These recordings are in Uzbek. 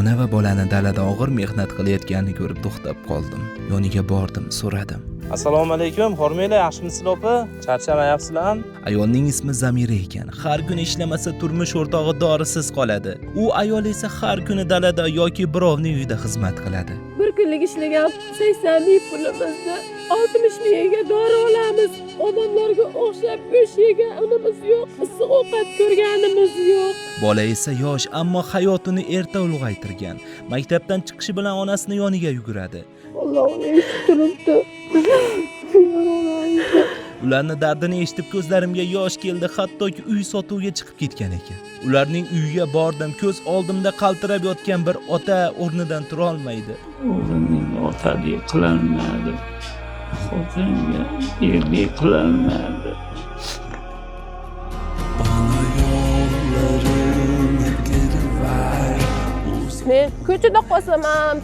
Ona va bolani dalada og'ir mehnat qilayotganini ko'rib to'xtab qoldim. Yoniga bordim, so'radim. Assalomu alaykum, hormanglar, yaxshimisizlar, opa? Charchamayapsizlarmi? Ayolning ismi Zamira ekan. Har kuni ishlamasa, turmush o'rtog'i dorisiz qoladi. U ayol esa har kuni dalada yoki birovning uyida xizmat qiladi. Bir kunlik ishlagan 80 ming pulimizni 60 mingga dori olamiz. Odamlarga o'xshab go'sht yeganimiz yo'q, issiq ovqat ko'rganimiz yo'q. Bola esa yosh, ammo hayotini erta ulg'aytirgan. Maktabdan chiqishi bilan onasini yoniga yuguradi. Alloh uni eshitib turibdi. Ularni dardini eshitib, ko'zlarimga yosh keldi, hattoki uy sotuvga chiqib ketgan ekan. Ularning uyiga bordim, ko'z oldimda qaltirab yotgan bir ota o'rnidan turolmaydi. O'g'limning otalik qilolmadi, xotinga erlik qilolmadi. Bana yollarını geri ver. Men ko'chada qolsam ham,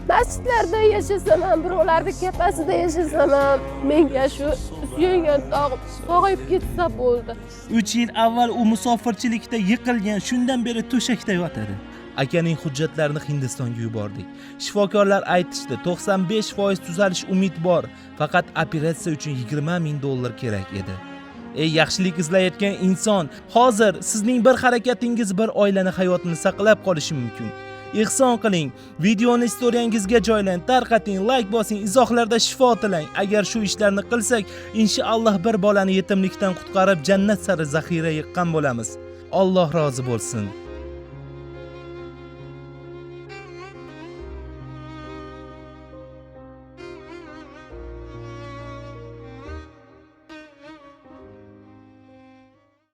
masjidlarda yashasam ham, birovlarni kapasida yashasam ham, menga shu suyangan tog'im sog'ayib ketsa bo'ldi. 3 yil avval u musofirchilikda yiqilgan, shundan beri to'shakda yotadi. Akaning hujjatlarini Hindistonga yubordik. Shifokorlar aytishdi, 95% tuzalish umid bor, faqat operatsiya uchun 20 ming dollar kerak edi. Ey yaxshilik izlayotgan inson, hozir sizning bir harakatingiz bir oilani hayotini saqlab qolishi mumkin. Ehson qiling, videoni istoriyangizga joylang, tarqating, layk bosing, izohlarda shifo tilang. Agar shu ishlarni qilsak, inshaalloh bir bolani yetimlikdan qutqarib, jannat sari zaxira yiqqan bo'lamiz. Alloh rozi bo'lsin.